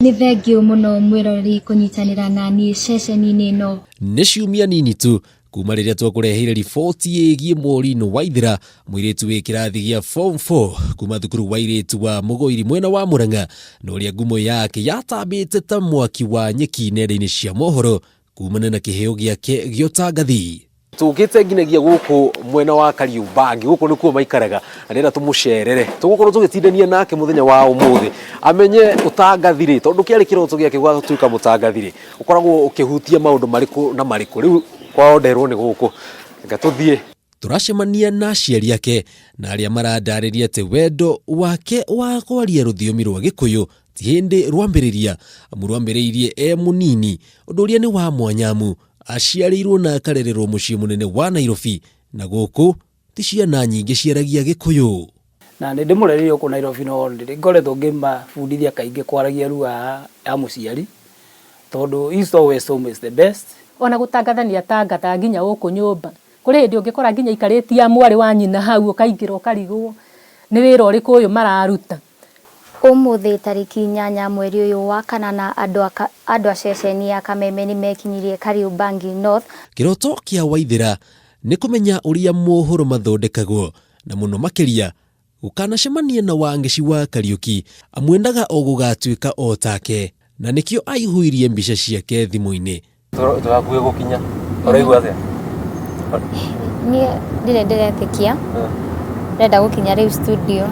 Nĩ thengiũ mũno mwĩroreri kũnyitanĩra na niĩ ceceni-inĩ ĩno. Nĩ ciumia nini tu kuma rĩrĩa twakũreheire riboti ĩgiĩ Maureen Waithera, mũirĩtu wĩ kĩrathi gĩa form 4 kuma thukuru wa airĩtu wa Mũgũiri mwena wa Murang'a, na ũrĩa ngumo yake yatambĩte ta mwaki wa nyeki nenda-inĩ cia mohoro kumana na kĩheo gĩake gĩa ũtangathi. Tũkĩte nginyagia gũkũ mwena wa Kariũmbangi, gũkũ nĩkuo maikaraga na ndĩrenda tũmũcerere. Tũgũkorwo tũgĩtindania nake mũthenya wa ũmũthĩ amenye ũtangathi rĩ, tondũ kĩarĩ kĩroto gĩake gwa gũtuĩka mũtangathi rĩ, ũkoragwo ũkĩhutia maũndũ marĩkũ na marĩkũ. Rĩu kwao nderwo nĩ gũkũ, reke tũthiĩ. Tũracemania na aciari ake na arĩa marandarĩria atĩ wendo wake wa kwaria rũthiomi rwa Gĩkũyũ ti hĩndĩ rwambĩrĩria, amu rwambĩrĩirie e mũnini, ũndũ ũrĩa nĩ wa mwanya amu aciarĩirwo na akarererwo mũciĩ mũnene wa Nairobi na gũkũ ti ciana nyingĩ ciaragia Gĩkũyũ. Na nĩ ndĩmũrereire gũkũ Nairobi no nĩ ngoretwo ngĩmabundithia kaingĩ kwaragia lugha ya mũciari tondũ east or west home is the best. Ona gũtangatha nĩ atangathaga nginya gũkũ nyũmba. Kũrĩ hĩndĩ ũngĩkora nginya aikarĩtie mwarĩ wa nyina hau ũkaingĩra ũkarigwo nĩ wĩra ũrĩkũ ũyũ mararuta. Ũmũthĩ tarĩki inyanya mweri ũyũ wa kanana andũ a ceceni ya Kameme nĩmekinyirie Kariobangi North. Kĩroto kĩa Waithera nĩ kũmenya ũrĩa mohoro mathondekagwo na mũno makĩria gũkanacemania na Wangeci wa Kariũki amu endaga o gũgatuĩka o take na nĩkĩo aihũirie mbica ciake thimũ-inĩ. Tũrakuhĩ gũkinya. Ũraigua atĩa? Niĩ ndirĩ ndĩretĩkia, ndĩrenda gũkinya rĩu studio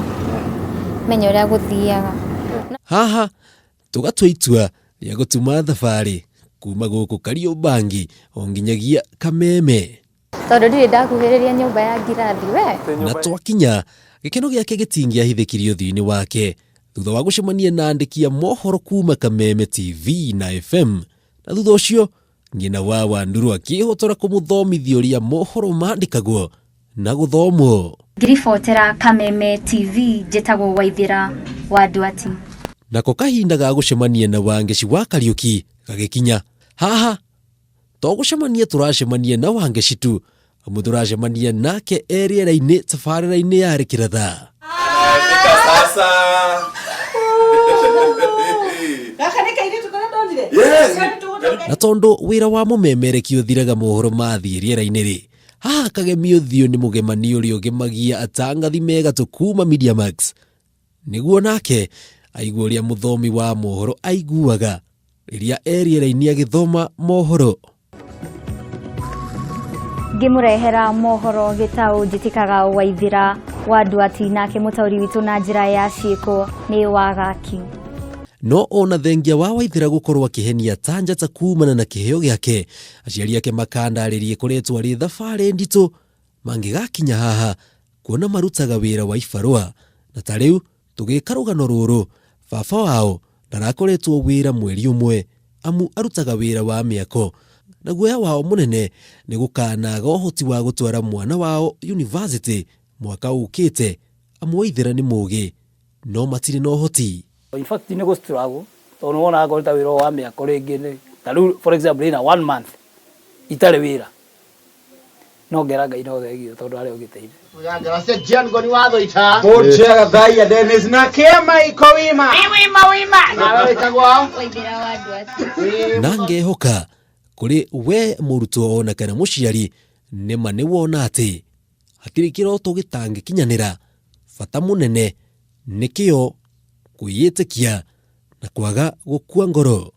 menye ũrĩa gũthiaga. Haha tũgatua itua rĩa gũtuma thabarĩ kuma gũkũ Kariũmbangi o nginyagia Kameme. Tondũ ndirĩ ndakuhĩrĩria nyũmba ya ngirathi we. Na twakinya, gĩkeno gĩake gĩtingĩahithĩkirie ũthiũ-inĩ wake thutha wa gũcemania na andĩki a mohoro kuma Kameme TV na FM na thutha ũcio nyina wa Wanduru akĩhotora kũmũthomithia ũrĩa mohoro mandĩkagwo na gũthomwo. Ngĩribotera Kameme TV njĩtagwo Waithĩra wa Nduati. Nako kahinda ga gũcemania na Wangeci wa Kariũki gagĩkinya. Haha to gũcemania tũracemania na Wangeci tu, amu tũracemania nake e rĩera-inĩ tabarĩra-inĩ ya Rĩkĩra Thaa. Sasa. Gaka nĩ kairĩtu karĩa ndonire. Yes. Na tondũ wĩra wa mũmemerekia ũthiraga mohoro mathiĩ rĩera-inĩ rĩ, haha kagemia ũthiũ nĩ mũgemani ũrĩa ũgemagia atangathi me gatũ kuma Mediamax nĩguo nake aigue ũrĩa mũthomi wa mohoro aiguaga rĩrĩa e rĩera-inĩ agĩthoma mohoro. Ngĩmũrehera mohoro gĩtaũ njĩtĩkaga Waithĩra wa Nduati nake mũtaũri witũ na njĩra ya ciĩko nĩ Wagaki. No ona thengia wa Waithĩra gũkorwo akĩhenia ta njata kumana na kĩheo gĩake, aciari ake makandarĩria ĩkoretwo arĩ thabarĩ nditũ mangĩgakinya haha kuona marutaga wĩra wa ibarũa na ta rĩu tũgĩka rũgano rũrũ baba wao ndarakoretwo wĩra mweri ũmwe amu arutaga wĩra wa mĩako na guoya wao mũnene nĩ gũkanaga ũhoti wa gũtwara mwana wao university mwaka ũkĩte amu Waithĩra nĩ mũgĩ no matirĩ na ũhoti. In fact nĩ gũ struggle tondũ nĩ wonaga kũruta wĩra wa mĩako rĩngĩ nĩ ta rĩu for example ina one month itarĩ wĩra no ngera Ngai no thegio tondũ harĩa ũgĩteire. Njega Dennis na kĩama iko wima. Wima wima. Nawe wĩtagwo? Waithĩra wa Nduati. Na ngehoka kũrĩ we mũrutwo ona kana mũciari nĩma nĩ wona atĩ hatirĩ kĩroto gĩtangĩkinyanĩra, bata mũnene nĩ kĩo, kwĩĩtĩkia na kwaga gũkua ngoro.